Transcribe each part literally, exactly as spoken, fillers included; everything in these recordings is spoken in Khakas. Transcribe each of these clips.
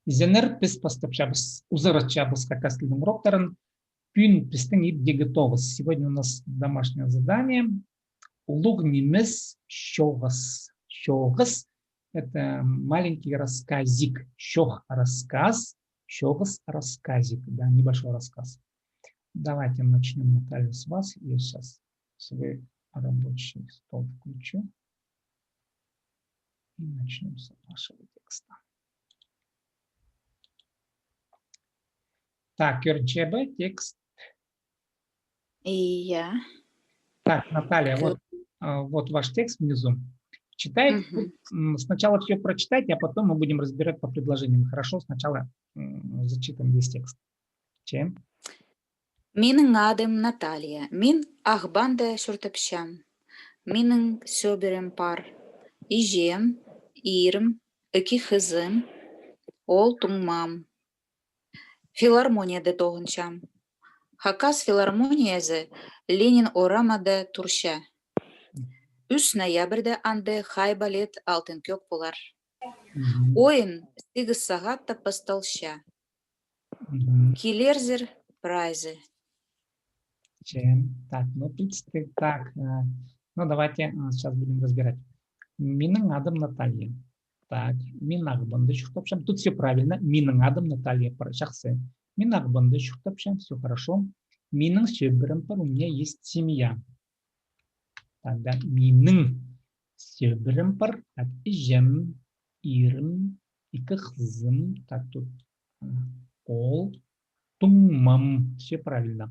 Изеннер, піс пастапчабыс, узаратчабыс хакас тілінің уроктарын. Пӱӱн пістің ибдегі тоғыс. Сегодня у нас домашнее задание. Улуғ нимес чоғыс. Чоғыс — это маленький рассказик. Чох — рассказ. Чоғыс — рассказик. Да, небольшой рассказ. Давайте начнём, Наталья, с вас. Я сейчас свой рабочий стол включу. И начнём с вашего текста. Так, кӧрінче бе текст? Иә. Так, Наталья, вот, а, вот ваш текст внизу. Читайте. Мгм. М, сначала всё прочитайте, а потом мы будем разбирать по предложениям. Хорошо? Сначала, м, зачитаем весь текст. Че? Минің адым Наталья. Мин Ағбанда чуртапчам. Минің сӧбірем пар. Іҷем, ирім, ікі хызым, ол туңмам. Филармонияда тоғынчам. Хакас филармониязы Ленин орамада турча. Ӱс ноябрьда анда хай балет «Алтын кӧк» полар. Мгм. Ойын сигіс сағатта пасталча. Мгм. Килерзер прайзы. Че, так, ну, пілдістіг, так, э, ну, давайте, э, сейчас будем разбирать. Минің адым Наталья. Так, мин Ағбанда чуртапчам. Тут всё правильно. Минің адым Наталья. Пр-, чахсы. Мин Ағбанда чуртапчам. Всё хорошо. Минің сӧбірем пар, у меня есть семья. Тогда минің сӧбірем пар, так, іҷем, ирім, ікі хызым, так, тут, м, ол, туңмам, всё правильно.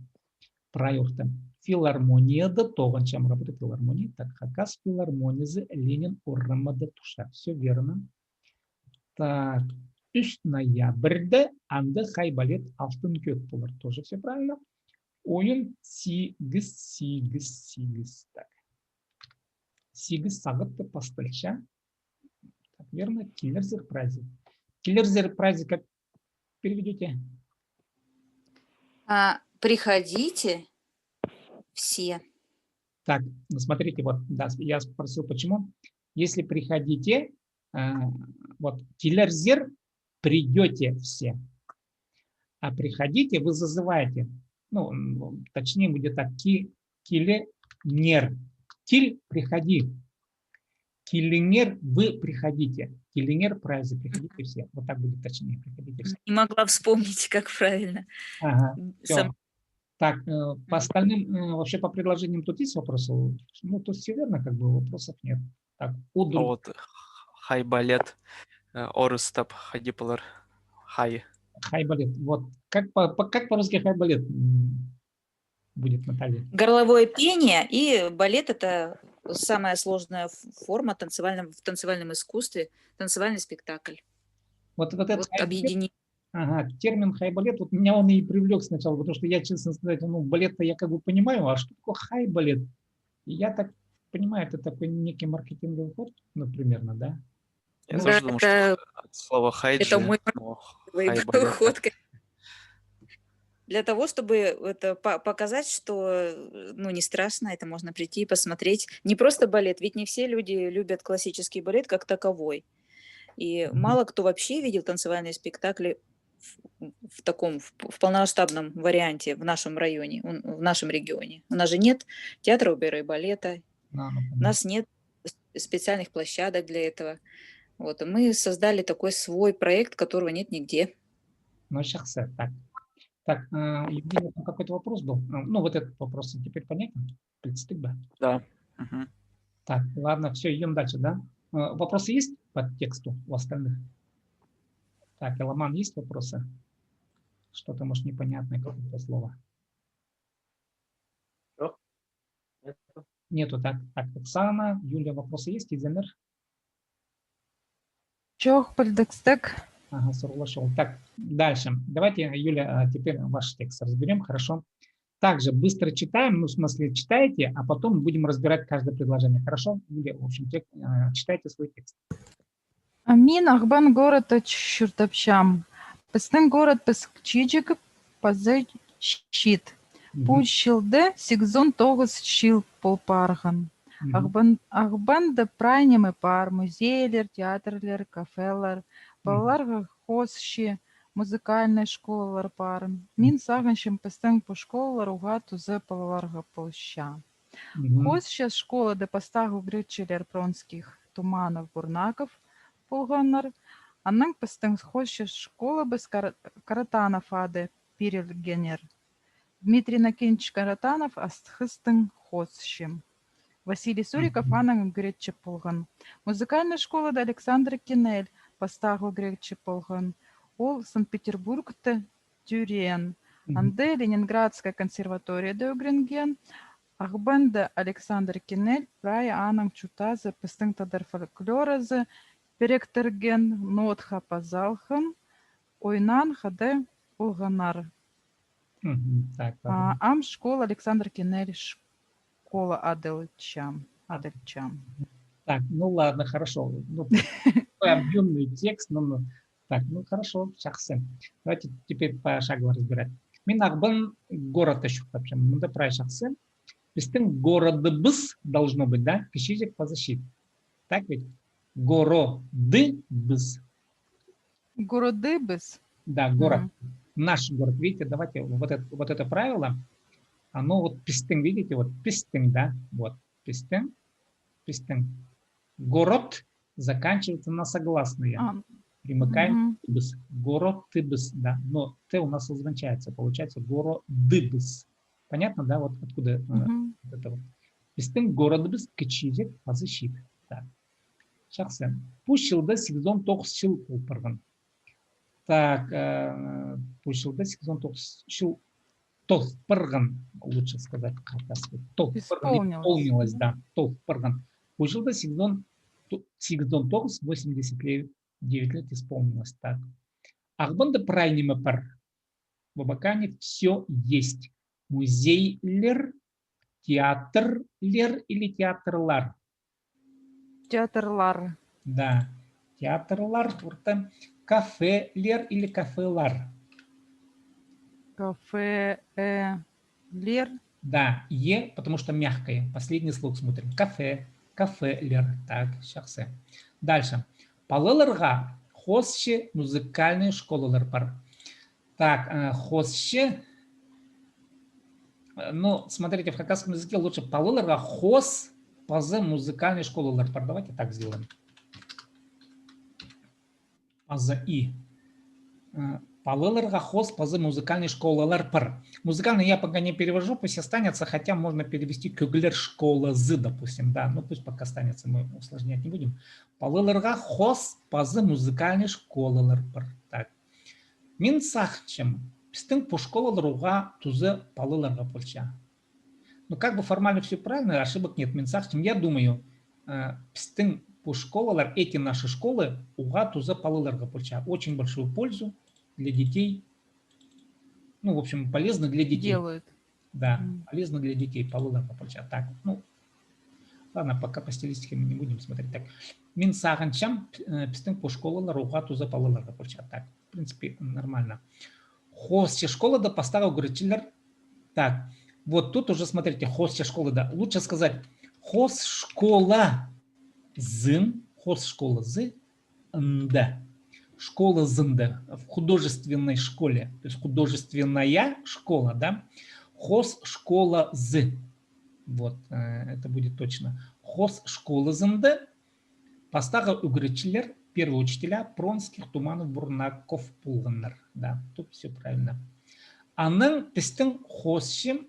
Прай орта. Филармонияда тоғынчам, работа филармонии, так, Хакас филармониязы Ленин орамада турча, всё верно. Так, ӱс ноябрьда анда хай балет «Алтын кӧк» полар. Тоже всё правильно. Ойын сигіс, сигіс, сигіс. Так. Сигіс сағатта пасталча. Так, верно. Килерзер прайзы. Килерзер прайзы как переведёте? А, приходите все. Так, ну, смотрите, вот, да, я спросил, почему. Если приходите, э, вот, килерзер, придёте все. А приходите, вы зазываете. Ну, м, точнее будет так, ки-, килеңер. Кил, приходи. Килеңер, вы приходите. Килеңер прайзы, приходите все. Вот так будет точнее, приходите все. Не могла вспомнить, как правильно. Ага, м, всё. Сам- Так, э, по остальным, э, вообще по предложениям тут есть вопросы? Ну, тут всё верно, как бы вопросов нет. Так, а удур. Вот х-, хай балет, э, орыстап хайди полар? Хай. Хай балет. Вот. Как по, по, как по-русски хай балет, м, будет, Наталья? Горловое пение и балет — это самая сложная ф-, форма танцевального, в танцевальном искусстве, танцевальный спектакль. Вот, вот это вот хай балет. Объедини- Ага, термин хай балет, вот меня он и привлёк сначала, потому что я, честно сказать, ну, балет-то я как бы понимаю, а что такое хай балет? Я так понимаю, это такой некий маркетинговый ход, ну, примерно, да? Я тоже думал, что это х-, от слова хайджи, это мой маркетинговый ход. Для того, чтобы это по-, показать, что, э, ну, не страшно, это можно прийти и посмотреть. Не просто балет, ведь не все люди любят классический балет как таковой. И мало кто вообще видел танцевальные спектакли в, в таком, в, в полномасштабном варианте в нашем районе, у, в нашем регионе. У нас же нет театра оперы и балета, у нас нет с-, специальных площадок для этого. Вот, и мы создали такой свой проект, которого нет нигде. Ну, сейчас, так. Так, а, Евгений, там какой-то вопрос был. А, ну, вот этот вопрос теперь понятен? Пілдістіг бе? Да. Мгм. Так, ладно, всё, идём дальше, да? Э, вопросы есть по тексту у остальных? Так, Иломан, есть вопросы? Что-то, может, непонятное какое-то слово? Чох. Нету. Нету, так. Так, Оксана, Юля, вопросы есть, изеннер? Чох, пілдістіг. Ага, сурығлар чоғыл. Так, дальше. Давайте, Юля, а, теперь ваш текст разберём, хорошо? Также быстро читаем, ну, в смысле, читайте, а потом будем разбирать каждое предложение. Хорошо? Юля, в общем, тек-, а, читайте свой текст. А мин Ағбан городта чуртапчам. Пістің город пісчіҷек паза чиит. Пу чылда сигізон тоғыс чыл пол парған. Ағбан-, Ағбанда прай ниме пар: музейлер, театрлар, кафелар, палаларға хоосчы музыкальный школалар пар. Мин сағынчам, пістің пу школалар уғаа туза палаларға полча. Хоосчы школада пастағы ӱгретчілер Пронских, Туманов, Бурнаков полғаннар. Анаң пістің хоосчы школабыс Кара-, Каратанов ады пирілгеннер. Дмитрий Иннокентьевич Каратанов астығыстың хоосчы. Василий Суриков анаң ӱгретчі полған. Музыкальный школада Александр Кинель пастағы ӱгретчі полған. Ол Санкт-Петербургта тӧреен. Анда Ленинградская консерваторияда ӱгренген. Ағбанда Александр Кинель прай аның чуртазы пістің тадар фольклоразы піріктірген, нотха пазалған, ойнаан хада полғаннар. Мгм. Так, ладно. А, ам школа Александр Кинель школа адалча, адалча. Так, ну ладно, хорошо. Ну, такой объёмный текст, ну, ну, так, ну хорошо, чахсы. Давайте теперь пошагово разбирать. Мин Ағбан городта чуртапчам. Мында прай чахсы. Пістің городыбыс должно быть, да? Кічіҷек паза чиит. Так ведь? Городыбыс. Городыбыс. Да, город. Мгм. Наш город. Видите, давайте вот это, вот это правило, оно вот пістің, видите, вот пістің, да, вот пістің, пістің. Город заканчивается на согласные. А, примыкаем, мгм, тыбыс. Городтыбыс, да. Но Т у нас возвращается, получается городыбыс. Понятно, да, вот откуда, э, мгм, вот это вот. Пістің городыбыс кічіҷек паза чиит. Так. Чахсы. Пу чылда сигізон тоғыс чыл пол парған. Так, э, пу чылда сигізон тоғыс чыл тол парған, лучше сказать, хакасский. Тол парған, исполнилось. Исполнилось, да, тол парған. Пу чылда сигізон, то-, сигізон тоғыс, восемьдесят девять лет исполнилось, так. Ағбанда прай ниме пар. В Абакане всё есть. Музейлер, театрлер или театрлар? Театрлар. Да. Театрлар, орта. Кафелер или кафелар? Кафелер. Да, е, потому что мягкое. Последний слог смотрим. Кафе, кафелер. Так, чахсы. Дальше. Палаларға хоосчы музыкальный школалар пар. Так, э, хоосчы. Э, ну, смотрите, в хакасском языке лучше палаларға хоос паза музыкальный школалар пар. Давайте так сделаем. Паза и. Э, палаларға хоос паза музыкальный школалар пар. Музыкальный я пока не перевожу, пусть останется, хотя можно перевести кӧглер школазы, допустим, да, ну пусть пока останется, мы усложнять не будем. Палаларға хоос паза музыкальный школалар пар. Так. Мин сағынчам, пістің пу школалар уғаа туза палаларға полча. Ну, как бы формально всё правильно, ошибок нет, мин сағынчам, я думаю, э, пістің пу школалар, эти наши школы, уғаа туза палаларға полча. Очень большую пользу для детей. Ну, в общем, полезно для детей. Делают. Да, мгм, полезно для детей, палаларға полча. Так, ну, ладно, пока по стилистике мы не будем смотреть. Так, мин сағынчам, п-, э, пістің пу школалар уғаа туза палаларға полча. Так, в принципе, нормально. Хоосчы школада пастағы ӱгретчілер. Так, вот тут уже смотрите, хоосчы школада. Лучше сказать, хоос школазын, хоос школазы ында. Школазында, в художественной школе. То есть художественная школа, да? Хоос школазы. Вот, э, это будет точно. Хоос школазында пастағы ӱгретчілер, первые учителя Пронских, Туманов, Бурнаков полғаннар. Да, тут всё правильно. Анаң пістің хоосчы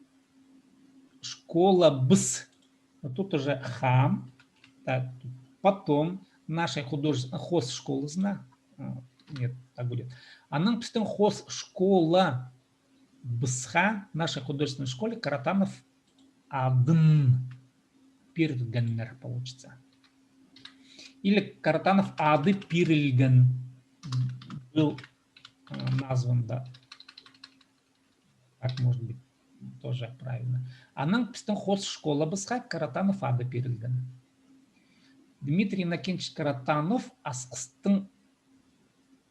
школабыс. Вот тут уже хам. Так, потом нашей художе-, хоос школазына. А, нет, так будет. Анаң пістің хоос школабысха, нашей художественной школе Каратанов адын пиргеннер, получится. Или Каратанов ады пирілген, был, э, назван, да. Так, может быть, тоже правильно. Анаң пістің хоос школабысха Каратанов ады пирілген. Дмитрий Иннокентьевич Каратанов Асхыстың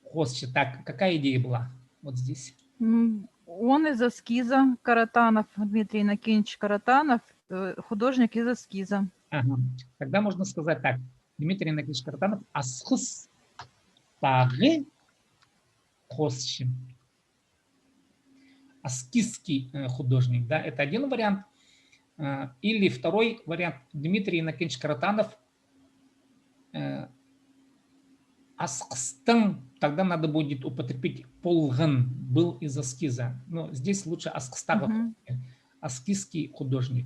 хоосчы. Так, какая идея была? Вот здесь. М, он из эскиза, Каратанов, Дмитрий Иннокентьевич Каратанов, э, художник из эскиза. Ага. Тогда можно сказать так. Дмитрий Иннокентьевич Каратанов асхыстағы хосчы. Аскизский, э, художник, да, это один вариант. Э, или второй вариант. Дмитрий Иннокентьевич Каратанов, э, асхыстың, тогда надо будет употребить полған, был из аскиза. Но здесь лучше асхыстағы хосчы. Аскизский художник.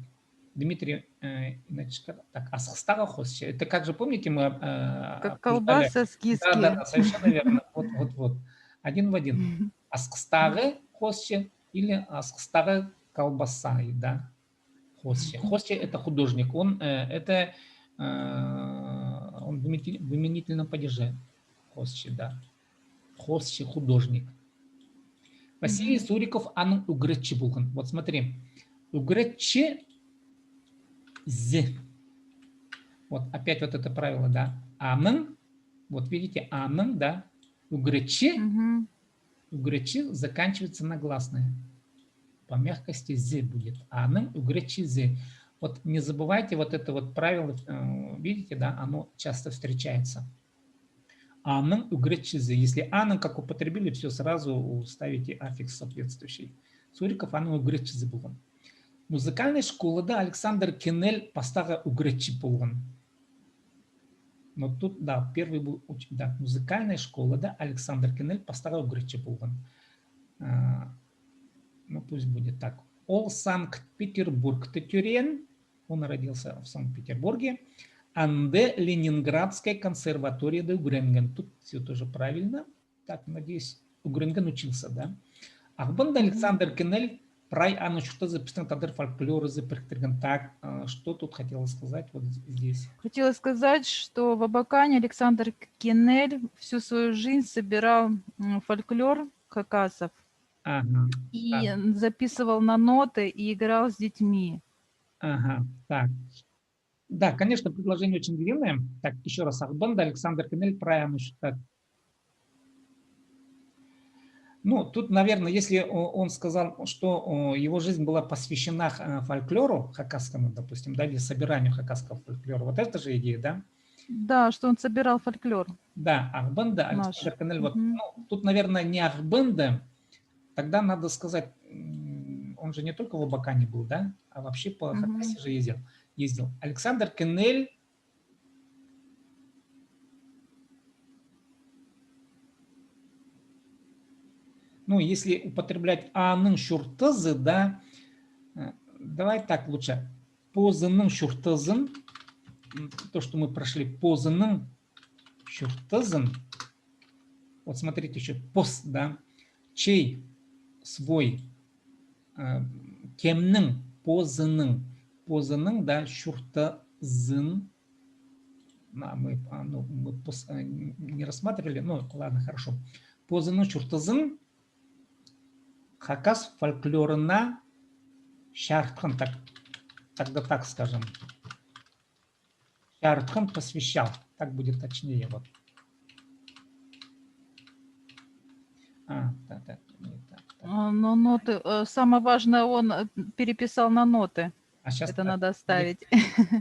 Дмитрий, э, иначе, так, асхыстағы хосчы. Это как же, помните, мы, э, как колбасы аскизские. Да, да, да, совершенно верно. Вот, вот, вот. Один в один. Асхыстағы хосчы или асхыстағы колбаса, да. Хосчы. Хосчы — это художник. Он, э, это, э, он в именитель-, в именительном падеже. Хосчы, да. Хосчы, художник. Василий Суриков аның ӱгретчі полған. Вот смотри. Ӱгретчі зе. Вот опять вот это правило, да. Аның, вот видите, аның, да, ӱгретчі, ӱгретчі заканчивается на гласные. По мягкости зе будет. Аның ӱгретчі зе. Вот не забывайте вот это вот правило, э, видите, да, оно часто встречается. Аның ӱгретчізі. Если аның как употребили, всё, сразу ставите аффикс соответствующий. Суриков аның ӱгретчізі полған. Музыкальный школада Александр Кенель пастағы ӱгретчі полған. Но тут, да, первый был уч-, да, музыкальный школада Александр Кенель пастағы ӱгретчі полған. А, ну, пусть будет так. Ол Санкт-Петербургта тӧреен, он родился в Санкт-Петербурге. Анда Ленинградская консерваторияда ӱгренген. Тут всё тоже правильно. Так, надеюсь, ӱгренген, учился, да? Ағбанда Александр Кенель прай аның чуртазы пістің тадар фольклорызы піріктірген. Так, э, что тут хотела сказать вот з-, здесь? Хотела сказать, что в Абакане Александр Кенель всю свою жизнь собирал, м, фольклор хакасов. Ага, и так. Записывал на ноты и играл с детьми. Ага, так. Да, конечно, предложение очень длинное. Так, ещё раз. Ағбанда Александр Кенель прай аның чуртазы. Ну, тут, наверное, если о-, он сказал, что, о, его жизнь была посвящена х-, э, фольклору хакасскому, допустим, да, или собиранию хакасского фольклора, вот это же идея, да? Да, что он собирал фольклор. Да, Ағбанда Александр Кенель, вот, ну, тут, наверное, не Ағбанда, тогда надо сказать, м, он же не только в Абакане был, да, а вообще по Хакасии же ездил, ездил. Александр Кенель, ну, если употреблять аның чуртазы, да, э, давай так лучше. Позының чуртазын, м, то, что мы прошли, позының чуртазын. Вот смотрите, ещё пос, да. Чей, свой, э, кемнің, позының, позының, да, чуртазын. А, мы, а, ну, мы пос-, э, н-, не рассматривали, ну, ладно, хорошо. Позының чуртазын хакас фольклорына чарытхан, так, тогда так скажем. Чарытхан, посвящал. Так будет точнее, вот. А, так, так, не так, так. А, но ноты, э, самое важное, он, э, переписал на ноты. А щас это так надо оставить.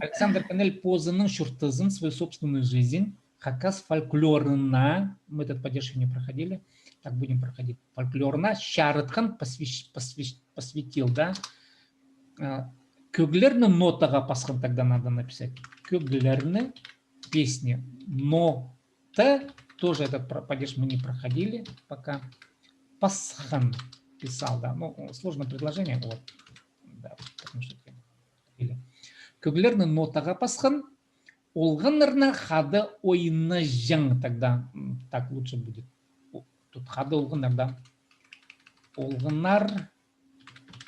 Александр Кенель позының чуртазын, свою собственную жизнь, хакас фольклорына, мы этот падеж ещё не проходили, так будем проходить, фольклорына чарытхан, посвящ-, посвящ-, посвятил, да? Э, кӧглерні нотаға пасхан, тогда надо написать. Кӧглерні, песни, нота, тоже этот про-, падеж мы не проходили пока. Пасхан писал, да. Ну, сложное предложение, вот. Да, потому что или кӧглерні нотаға пасхан, олғаннарнаң хада ойнаҷаң, тогда, м, так лучше будет. О, тут хада олғаннар, да. Олғаннар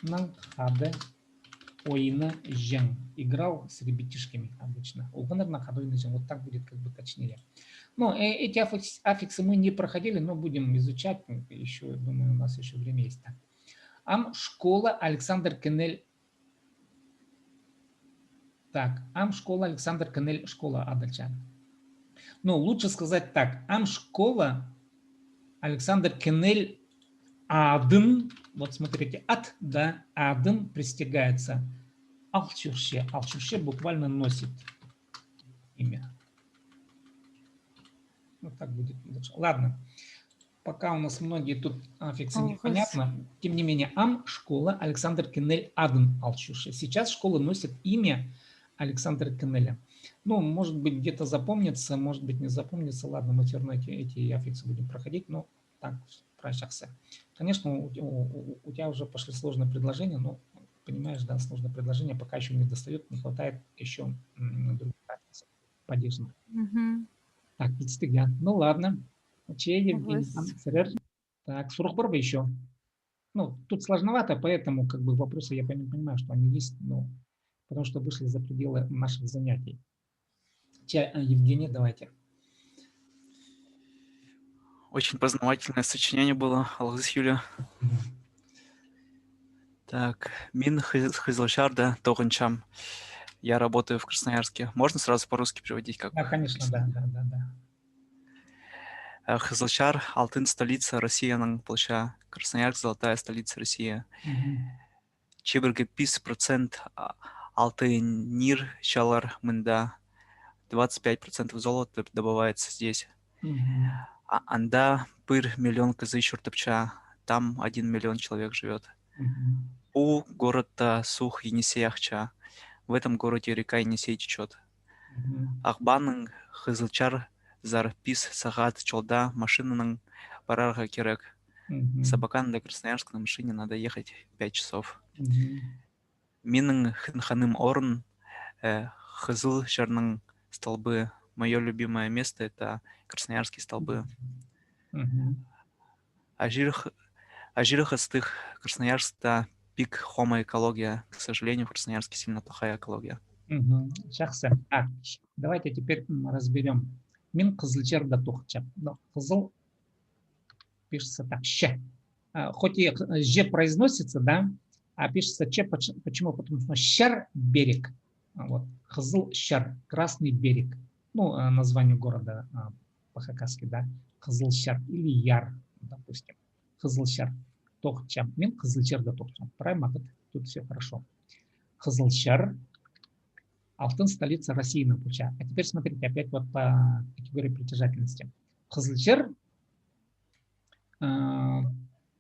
наң хада ойнаҷаң. Играл с ребятишками обычно. Олғаннарнаң хада ойнаҷаң. Вот так будет как бы точнее. Но, э, эти аффикс-, аффиксы мы не проходили, но будем изучать. Ещё, думаю, у нас ещё время есть. Так. Ам школа Александр Кенель. Так, ам школа Александр Кенель школа адалча. Но лучше сказать так. Ам школа Александр Кенель адын, вот смотрите, ат, да, адын пристегается. ал чӧрче, ал чӧрче буквально носит имя. Вот так будет лучше. Ладно. Пока у нас многие тут аффиксы непонятно. Тем не менее, ам школа Александр Кеннель адын ал чӧрче. Сейчас школа носит имя Александра Кеннеля. Ну, может быть, где-то запомнится, может быть, не запомнится. Ладно, мы всё равно эти, эти аффиксы будем проходить, но так, прай чахсы. Конечно, у, у- у- у тебя уже пошли сложные предложения, но, понимаешь, да, сложное предложение пока еще не достает, не хватает еще других аффиксов падежных. Так, пістік, я. Ну ладно. Че, Евгений, там сірер. Так, сурах пар ба еще? Ну, тут сложновато, поэтому как бы вопросы, я пони- понимаю, что они есть, но потому что вышли за пределы наших занятий. Че, э, Евгений, давайте. Очень познавательное сочинение было. Алғыс, Юля. Так, мин Хыз- Хызылчарда тоғынчам. Я работаю в Красноярске. Можно сразу по-русски переводить, как? Да, конечно, да, да, да, да. Э, Хызылчар, алтын столица Россияның полча. Красноярск, золотая столица России. Чибіргі пис процент, а, алтыннирҷалар мында. Двадцать пять процентов золота добывается здесь. А анда пір миллион кізі чуртапча. Там один миллион человек живёт. Пу городта суғ Енисей ахча. В этом городе река Енисей течёт. Ағбаннаң Хызылчарзар пис сағат чолда машинанаң парарға кирек. С Абакана до Красноярска на машине надо ехать пять часов. Минің хынғаным орын, э, Хызылчарның столбы. Моё любимое место — это Красноярские столбы. Аҷир х- аҷирах ыстығ. Красноярскта пик хомай экология. К сожалению, в Красноярске сильно плохая экология. Чахсы. Так, давайте теперь разберём. Мин Хызылчарда тоғынчам. Но Хызыл пишется так, щ. Хоть и ж произносится, да, а пишется ч. Почему? Потому что чар — берег. Вот. Хызылчар, Красный берег. Ну, название города по-хакасски, да, Хызылчар или Яр, допустим. Хызылчар. Тоғынчам. Мин Хызылчарда тоғынчам. Прай мағат, тут всё хорошо. Хызылчар — алтын столица России, полча. А теперь смотрите, опять вот по категории притяжательности. Хызылчар,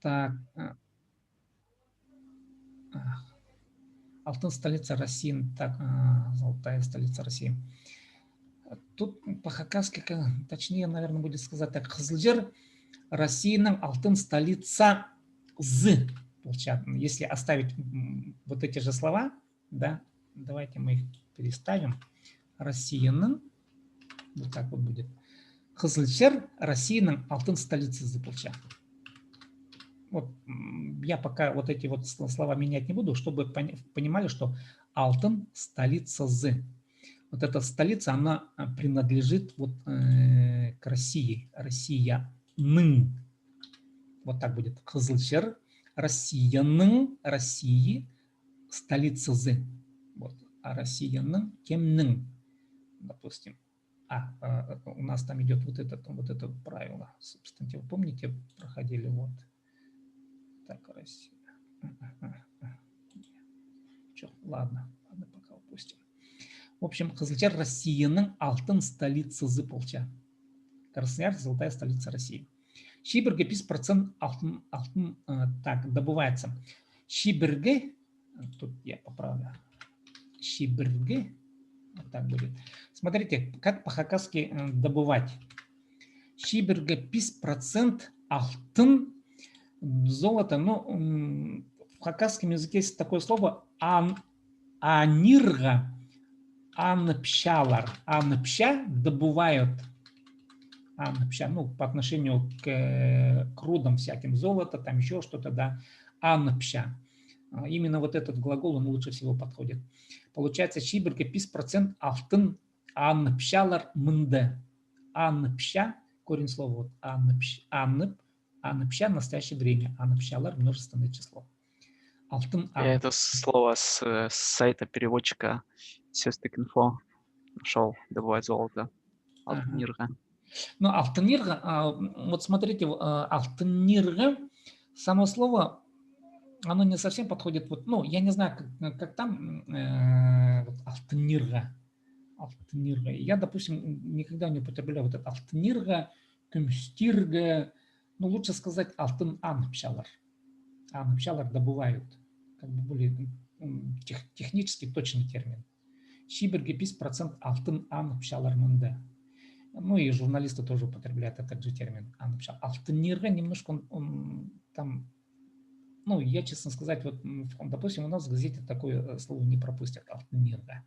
так, алтын столица России, так, золотая столица России. Тут по-хакасски, точнее, наверное, будет сказать так: Хызылчар — Россияның алтын столицазы, получается, если оставить вот эти же слова, да, давайте мы их переставим. Россияның, вот так вот будет. Хызылчар — Россияның алтын столицазы полча. Вот я пока вот эти вот слова менять не буду, чтобы понимали, что алтын столицазы. Вот эта столица, она принадлежит вот к России, Россияның. Вот так будет. Хызылчар — Россияның, России столицазы. Вот. А Россияның кемнің? Допустим. А, у нас там идёт вот это, вот это правило. Субстантив. Помните, проходили вот. Так, Россия. Чё, ладно, ладно, пока упустим. В общем, Хызылчар — Россияның алтын столицазы полча. Красноярск — золотая столица России. Чибіргі пис процент алтын, алтын, так, добывается. Чибіргі, тут я поправлю. Чибіргі, вот так будет. Смотрите, как по-хакасски добывать. Чибіргі пис процент алтын, золото, ну, в хакасском языке есть такое слово — ан- анирға анапчалар. Анапча — добывают. Анапча, ну, по отношению к, к рудам всяким, золото, там ещё что-то, да. Анапча. Именно вот этот глагол, он лучше всего подходит. Получается, чибіргі пис процент алтын анапчалар мында. Анапча, корень слова вот анапч, анап, анапча — настоящее время, анапчалар — множественное число. Алтын. Я это слово с сайта переводчика Сёстік инфо нашёл, добывать золото. Алтын нирға. Ну, алтын нирға, вот смотрите, алтын нирға, само слово оно не совсем подходит. Вот, ну, я не знаю, как, как там, э, вот, алтынирға. Алтынирға. Я, допустим, никогда не употребляю вот это алтынирға, кӱмістирға. Ну, лучше сказать, алтын анапчалар. Анапчалар добывают. Как бы более, м, тех-, технически точный термин. Чибіргі пис процент алтын анапчалар мында. Ну и журналисты тоже употребляют этот же термин анапча. Алтынирға немножко он, он там, ну, я, честно сказать, вот, м, в-, допустим, у нас в газете такое, э, слово не пропустят, алтынирға.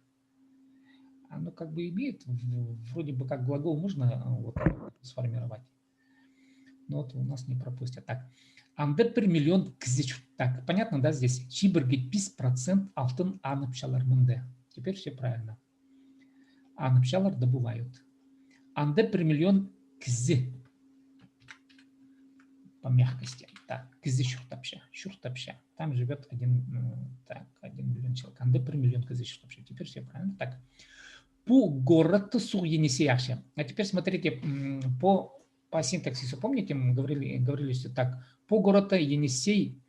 Оно как бы имеет, в-, вроде бы как глагол можно, э, вот, сформировать. Но вот у нас не пропустят. Так. Анда пір миллион кізі чурт. Так, понятно, да, здесь? Чибіргі пис процент алтын анапчалар мында. Теперь все правильно. Анапчалар добывают. Анда пір миллион кізі. По мягкости. Так, кізі чуртапча, чуртапча. Там живёт один, м, так, один миллион человек. Анда пір миллион кізі чуртапча. Теперь все правильно. Так. Пу городты суғ Енисей ахча. А теперь смотрите, м, по, по синтаксису, помните, мы говорили, говорили, что так, пу городты Енисей,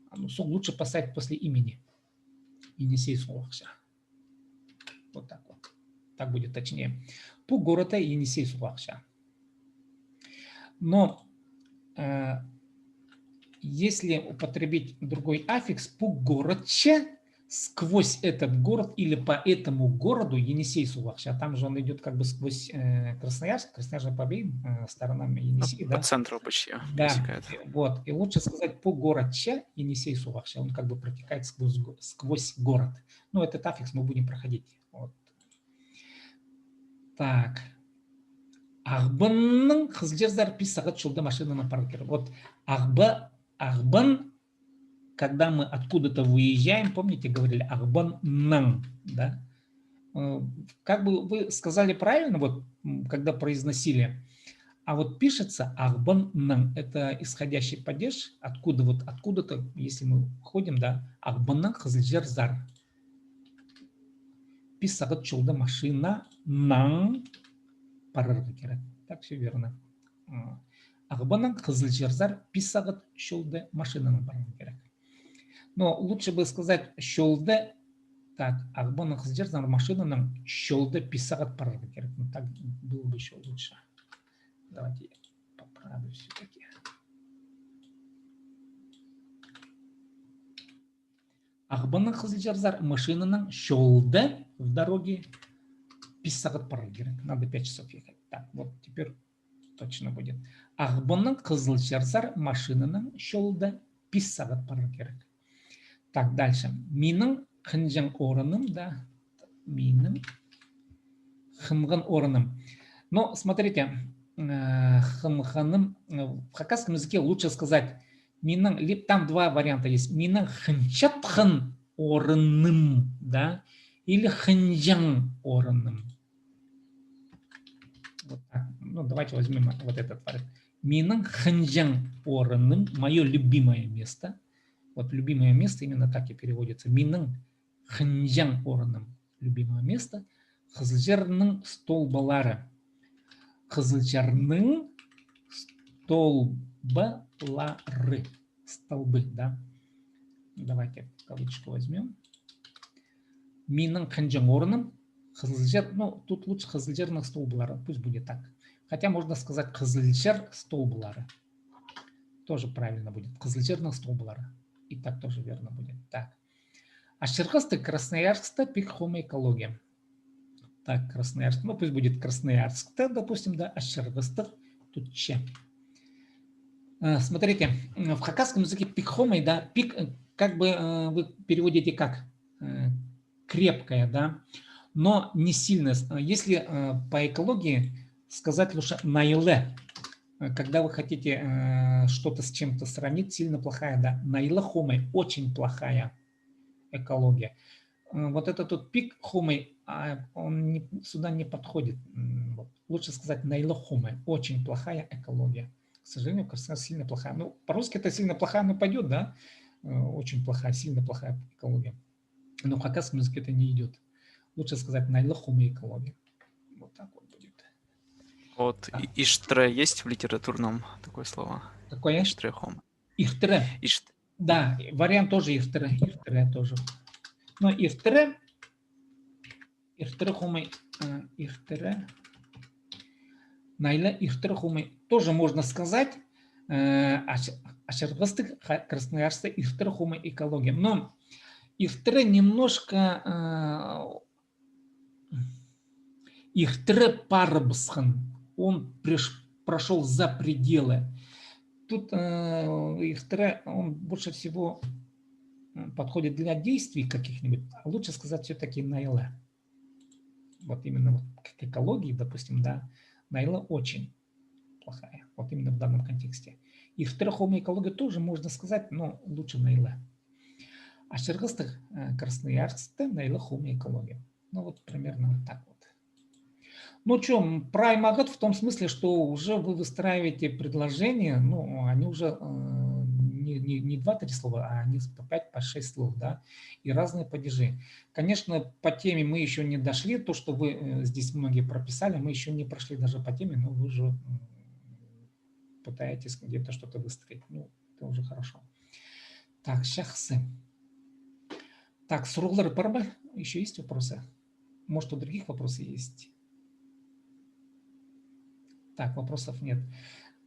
а, ну, суғ лучше поставить после имени. Енисей суғ ахча. Вот так вот. Так будет точнее. Пу городты Енисей суғ ахча. Но, э, если употребить другой аффикс, пу городче, сквозь этот город или по этому городу Енисей суғ ахча. Там же он идёт как бы сквозь, э, Красноярск, Красноярск же по обеим, э, сторонам Енисей, да? По центру почти, да, пересекает. Вот. И лучше сказать пу городче Енисей суғ ахча. Он как бы протекает сквозь го-, сквозь город. Ну, этот аффикс мы будем проходить. Вот. Так. Ағбаннаң Хызылчарзар пис сағат чолда машинанаң парарға кирек. Вот. Ағба-, Ағбан, когда мы откуда-то выезжаем, помните, говорили Ағбаннаң, да? Э, как бы вы сказали правильно, вот, м, когда произносили, а вот пишется Ағбаннаң, это исходящий падеж, откуда вот, откуда-то, если мы выходим, да, Ағбаннаң Хызылчарзар пис сағат чолда машинанаң парарға кирек. Так, все верно. А, Ағбаннаң Хызылчарзар пис сағат чолда машинанаң парарға кирек. Но лучше бы сказать чолда, так, Ағбаннаң Хызылчарзар машинанаң чолда пис сағат парарға кирек. Ну, так было бы ещё лучше. Давайте я поправлю всё-таки. Ағбаннаң Хызылчарзар машинанаң чолда, в дороге, пис сағат парарға кирек. Надо пять часов ехать. Так, вот теперь точно будет. Ағбаннаң Хызылчарзар машинанаң чолда пис сағат парарға кирек. Так, дальше. Минің хынҷаң орыным, да. Минің хынған орыным. Но смотрите, э, хынғаным, э, в хакасском языке лучше сказать, минің, ли-, там два варианта есть. Минің хынчатхан орыным, да, или хынҷаң орыным. Вот так. Ну, давайте возьмем вот этот вариант. Минің хынҷаң орыным, моё любимое место. Вот любимое место именно так и переводится. Минің хынҷаң орыным, любимое место. Хызылчарның столбалары. Хызылчарның столбалары. Столбы, да. Давайте кавычку возьмём. Минің хынҷаң орыным, Хызылчар, ну, тут лучше Хызылчарның столбалары, пусть будет так. Хотя можно сказать Хызылчар столбалары. Тоже правильно будет. Хызылчарның столбалары. И так тоже верно будет. Так. Ачырғастығ Красноярскта пик хомай экология. Так, Красноярск. Ну, пусть будет Красноярскта, допустим, да, Ачырғастығ тутча. Э, смотрите, м, в хакасском языке пик хомай, да, пик, э, как бы, э, вы переводите как? Э, крепкая, да, но не сильная. С-, э, если, э, по экологии сказать лучше найлы, э, когда вы хотите, э, что-то с чем-то сравнить, сильно плохая, да, найлы хомай, очень плохая экология. Э, вот этот вот пик хомай, а, он не, сюда не подходит. М, вот. Лучше сказать найлы хомай, очень плохая экология. К сожалению, Красноярск сильно плохая. Ну, по-русски это сильно плохая, но пойдёт, да? Э, очень плохая, сильно плохая экология. Но в хакасском языке это не идёт. Лучше сказать найлы хомай экология. Вот так вот будет. Вот, да. И-, иштіре есть в литературном такое слово? Какое? Иштіре хомай. Иштіре? Ишт-, Да, вариант тоже иртіре, иртіре тоже. Но иртіре, иртіре хомай, э, иртіре, найлы иртіре хомай тоже можно сказать, э, ач-, ачырғастығ ха-, Красноярскта иртіре хомай экология. Но иртіре немножко, э, иртіре парыбысхан, он преш-, прошёл за пределы. Тут, э, иртіре, он больше всего, м, подходит для действий каких-нибудь, а лучше сказать всё-таки найлы. Вот именно вот к экологии, допустим, да, найлы очень плохая. Вот именно в данном контексте. Иртіре хомай экология тоже можно сказать, но лучше найлы. Ачырғастығ, э, Красноярскта найлы хомай экология. Ну вот примерно вот так вот. Ну чё, м, прай мағат в том смысле, что уже вы выстраиваете предложения, ну, они уже, э, не, не, не два-три слова, а они по пять, по шесть слов, да, и разные падежи. Конечно, по теме мы ещё не дошли, то, что вы, э, здесь многие прописали, мы ещё не прошли даже по теме, но вы уже, м, пытаетесь где-то что-то выстроить. Ну, это уже хорошо. Так, чахсы. Так, сурығлар пар ба? Ещё есть вопросы? Может, у других вопросы есть? Так, вопросов нет.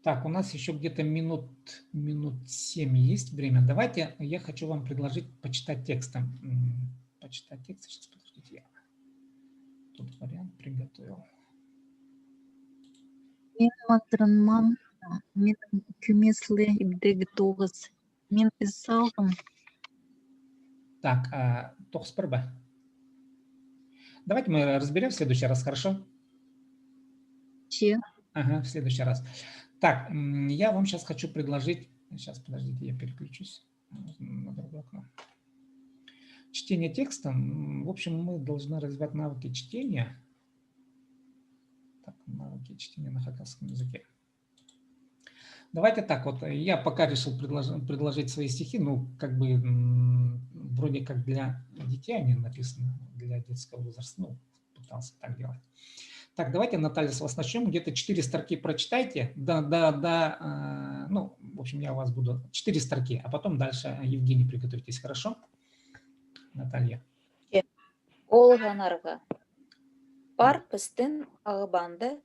Так, у нас ещё где-то минут, минут семь есть время. Давайте, я хочу вам предложить почитать текстом. М, почитать текст. Сейчас, подождите, я тут вариант приготовил. Мин мындырынмам, минің кӧмес ле ибдегі тоғыс. Мин ізалғам. Так, а, тоғыс пар ба? Давайте мы разберём в следующий раз, хорошо? Че. Ага, в следующий раз. Так, м, я вам сейчас хочу предложить, сейчас, подождите, я переключусь на другое окно. Чтение текста. М, в общем, мы должны развивать навыки чтения. Так, навыки чтения на хакасском языке. Давайте так вот, я пока решил предлож-, предложить свои стихи, ну, как бы, м, вроде как для детей они написаны, для детского возраста, ну, пытался так делать. Так, давайте, Наталья, с вас начнём. Где-то четыре строки прочитайте. Да, да, да, э, ну, в общем, я у вас буду четыре строки, а потом дальше, э, Евгений, приготовитесь, хорошо? Наталья. Че. Олғанарға. Пар пістің Ағбанда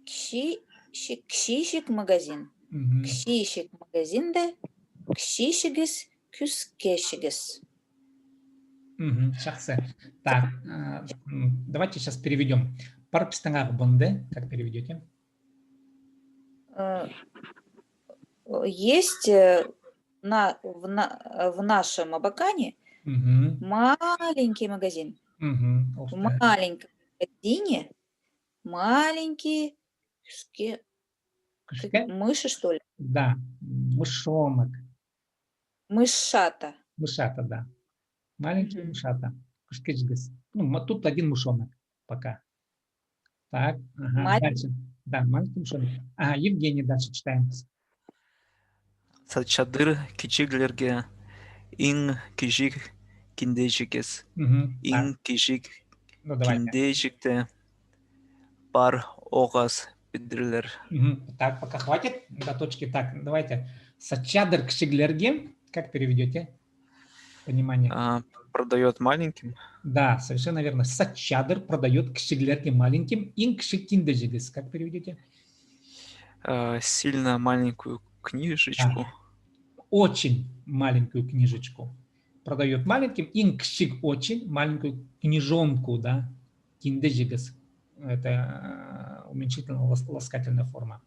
кічиҷек, кічиҷек магазин. Мгм. Кічиҷек магазинда кічиҷегес кӱскеҷегес. Мгм, чахсы. Так, э, м, давайте сейчас переведём. Пар пістің Ағбанда, как переведёте? Э, есть, э, на, в на-, в нашем Абакане, мгм, маленький магазин. Мгм, ох ты. В маленьком магазине маленький кӱске-, кӱске? Мыши, что ли? Да, мышонок. Мышата. Мышата, да. Маленький, мгм, мышата. Кӱскеҷегес. Ну, ма-, тут один мышонок пока. Так, ага, дальше. Да, маленький мышонок. Ага, Евгений, дальше читаем. Сачадыр кічіглерге иң кічіг киндеҷегес. Мгм, иң кічіг киндеҷекте пар оғас підірлер. Мгм. Так, пока хватит. До точки. Так, давайте. Сачадыр кічіглерге. Как переведёте? Понимание. А, продаёт маленьким. Да, совершенно верно. Сачадыр продаёт кічіглерге маленьким. Иң кічіг киндеҷегес. Как переведёте? А, сильно маленькую книжечку. Да. Очень маленькую книжечку. Продаёт маленьким. Иң кічіг очень маленькую книжонку, да. Киндеҷегес. Это, э, уменьшительно лас-, ласкательная форма.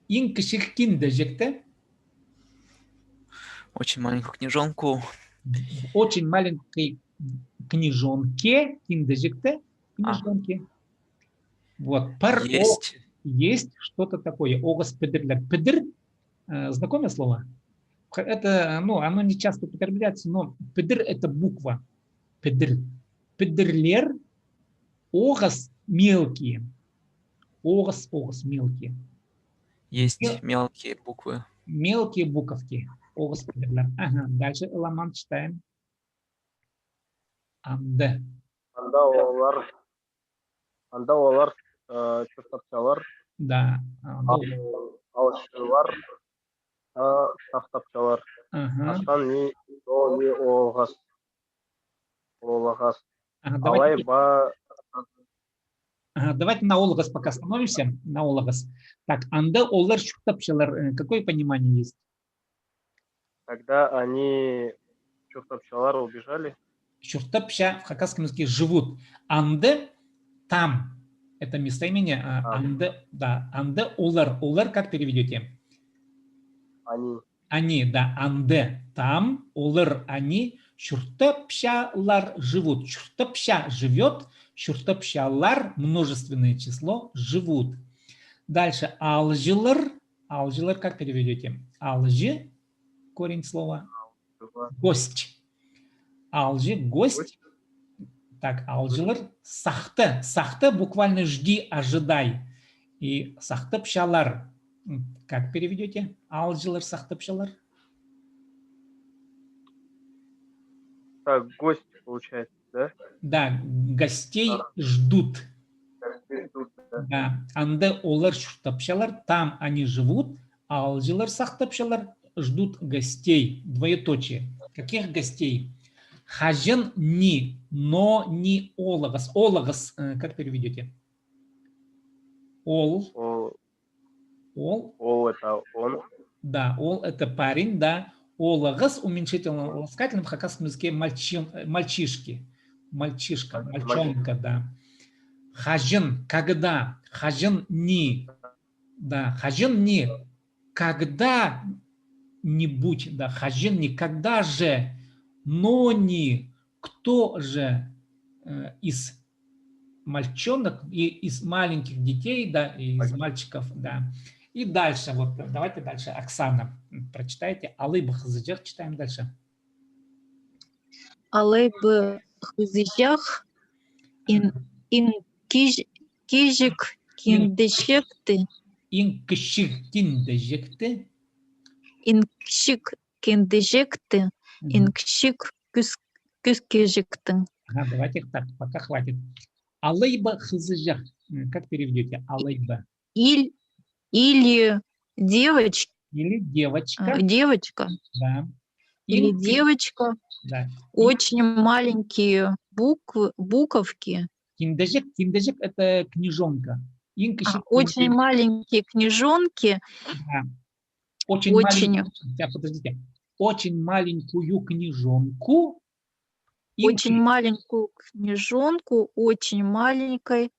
Иң кічіг киндеҷекте. Очень маленькую книжонку. Очень маленькой книжонке, киндеҷекте, а, книжонке. Вот. Пар о-, есть. Есть что-то такое. Оғас підірлер. Підір, э, знакомое слово? Х-, это, ну, оно не часто употребляется, но підір — это буква. Підір. Підірлер, оғас — мелкие. Оғас, оғас — мелкие. Есть мелкие буквы. Мелкие буковки. Оғас підірлер. Ага, дальше, Ламан, читаем. Анда. Анда олар, анда олар, э, чуртапчалар. Да, анда ол-, алчылар, э, сахтапчалар. Ага, Пастаң ни, но, ни оолғас. Оолғас. Ага, давайте, алай ба. Ага, давайте на оолғас пока остановимся. На оолғас. Так, анда олар чуртапчалар. Э, какое понимание есть? Когда они чуртапчалар, убежали. Чуртапча в хакасском языке живут. Анда, там. Это местоимение. А, анда, да, анда олар. Олар как переведёте? Они. Они, да, анда, там, олар, они, чуртапчалар, живут, чуртапча, живёт, чуртапчалар, множественное число, живут. Дальше, аалҷылар, аалҷылар как переведёте? Аалҷы, корень слова, гость. Аалҷы, гость. Так, аалҷылар, сахта. Сахта буквально жди, ожидай. И сахтапчалар. М, как переведёте? Аалҷылар, сахтапчалар. Так, гость получается, да? Да, гостей ждут. Гостей ждут, да. Да, анда олар чуртапчалар, там они живут, аалҷылар сахтапчалар, ждут гостей, двоеточие. Каких гостей? Хаҷан ни, но ни оолғас. Оолғас, э, как переведёте? Ол. Ол. Ол. Ол это он. Да, ол это парень, да. Оолғас уменьшительным ласкательным в хакасском языке мальчин-, э, мальчишки. Мальчишка, мальчонка, да. Хаҷан, когда, хаҷан ни. Да, хаҷан ни, когда-нибудь, да, хаҷан ни, когда же, но ни, кто же, э, из мальчонок, и из маленьких детей, да, и из мальчиков, да. И дальше, вот, давайте дальше, Оксана, м, прочитайте. Алай ба хызыҷах, читаем дальше. Алай ба хызыҷах, ин-, ин киж-, кижік киндіҷекті. Ин кічіг киндіҷекті. Ин кічіг киндіҷекті. Мгм. Ин кічіг кӱс-, кӱскеҷектің. Ага, давайте так, пока хватит. Алай ба хызыҷах. М, как переведёте? Алай ба. Иль-, или девочка. Или девочка. А, девочка. Да. Или девочка. Да. Очень маленькие буквы, буковки. Киндіҷек, киндіҷек это книжонка. Иң кічіг киндіҷек. А, очень маленькие книжонки. Да. Очень маленькую, да, подождите. Очень маленькую книжонку. Очень маленькую книжонку, очень маленькой.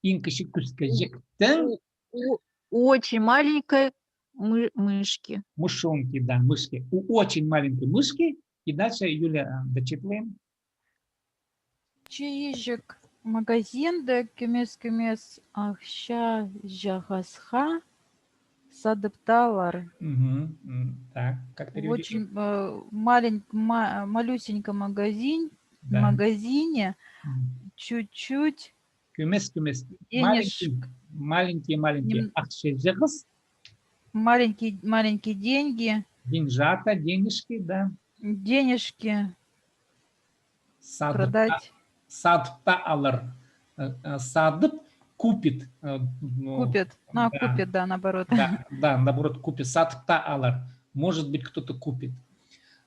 Иң кічіг кӱскеҷектің. У, у, у очень маленькой мы-, мышки. Мышонки, да, мышки. У очень маленькой мышки. И дальше, Юля, э, дочитываем. Чииҷек магазинда кӧмес-кӧмес ахчаҷағасха садыпталар. Мгм. М, так, как переводится? Очень, э, малень-, ма-, малюсенький магазин, да. Магазине чуть-чуть. Кӧмес-кӧмес. Денеж-, маленький, маленький, маленький. Нем-, ахчаҷағас. Маленький, маленькие деньги. Деньжата, денежки, да. Денежки. Садып та, продать. Садып та алар. Э, э, садып, купит. Э, ну, купит. На, да. Купит, да, наоборот. Да, да, наоборот, купит. Садып та алар. Может быть, кто-то купит.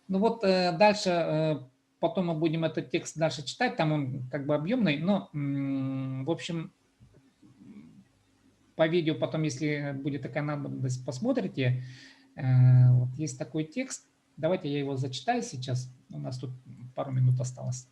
Ну вот, э, дальше, э, потом мы будем этот текст дальше читать, там он как бы объёмный, но, м, в общем, по видео потом, если будет такая надобность, посмотрите. Э, вот есть такой текст. Давайте я его зачитаю сейчас. У нас тут пару минут осталось.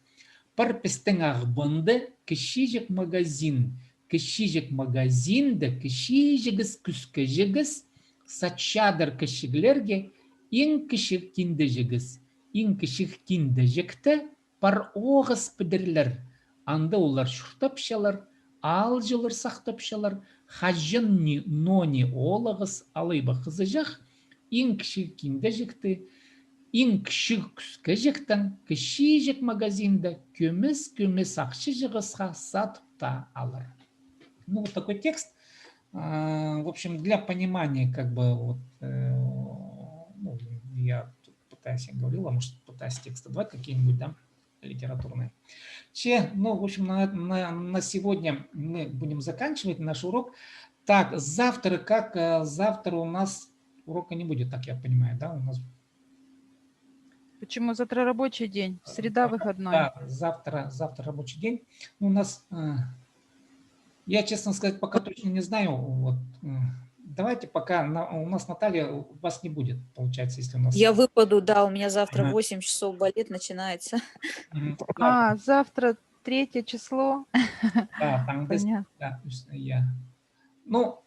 Пір пістің Ағбанда кічіҷек магазин. Кічіҷек магазинда кічіҷегес кӱскеҷегес сатчадыр кічіглерге иң кічіг киндіҷегес. Иң кічіг киндіҷекті пар оғыс пидірлер. Анда олар чуртапчалар, аалҷылар сахтапчалар, хаҷан ни, но ни оолғыс алай ба хызыҷах, иң кічіг киндіҷекті, иң кічіг кӱскеҷектең кічіҷек магазинда кӧмес-кӧмес ахчаҷағасха садып та алар. Ну, вот такой текст. А, в общем, для понимания, как бы, вот, э, ну, я тут пытаюсь, я говорил, а может, пытаюсь тексты давать какие-нибудь, да, литературные. Че, ну, в общем, на, на, на сегодня мы будем заканчивать наш урок. Так, завтра, как, э, завтра у нас урока не будет, так я понимаю, да, у нас Почему? Завтра рабочий день, среда выходной. Да, завтра, завтра рабочий день. У нас, э, я, честно сказать, пока точно не знаю. Вот, э, давайте пока на- у нас Наталья, вас не будет, получается, если у нас... Я выпаду, да, у меня завтра Ага. в восемь часов балет начинается. Мгм. А, завтра третье число. Да, там здесь, Понятно. да, то есть, я. Ну,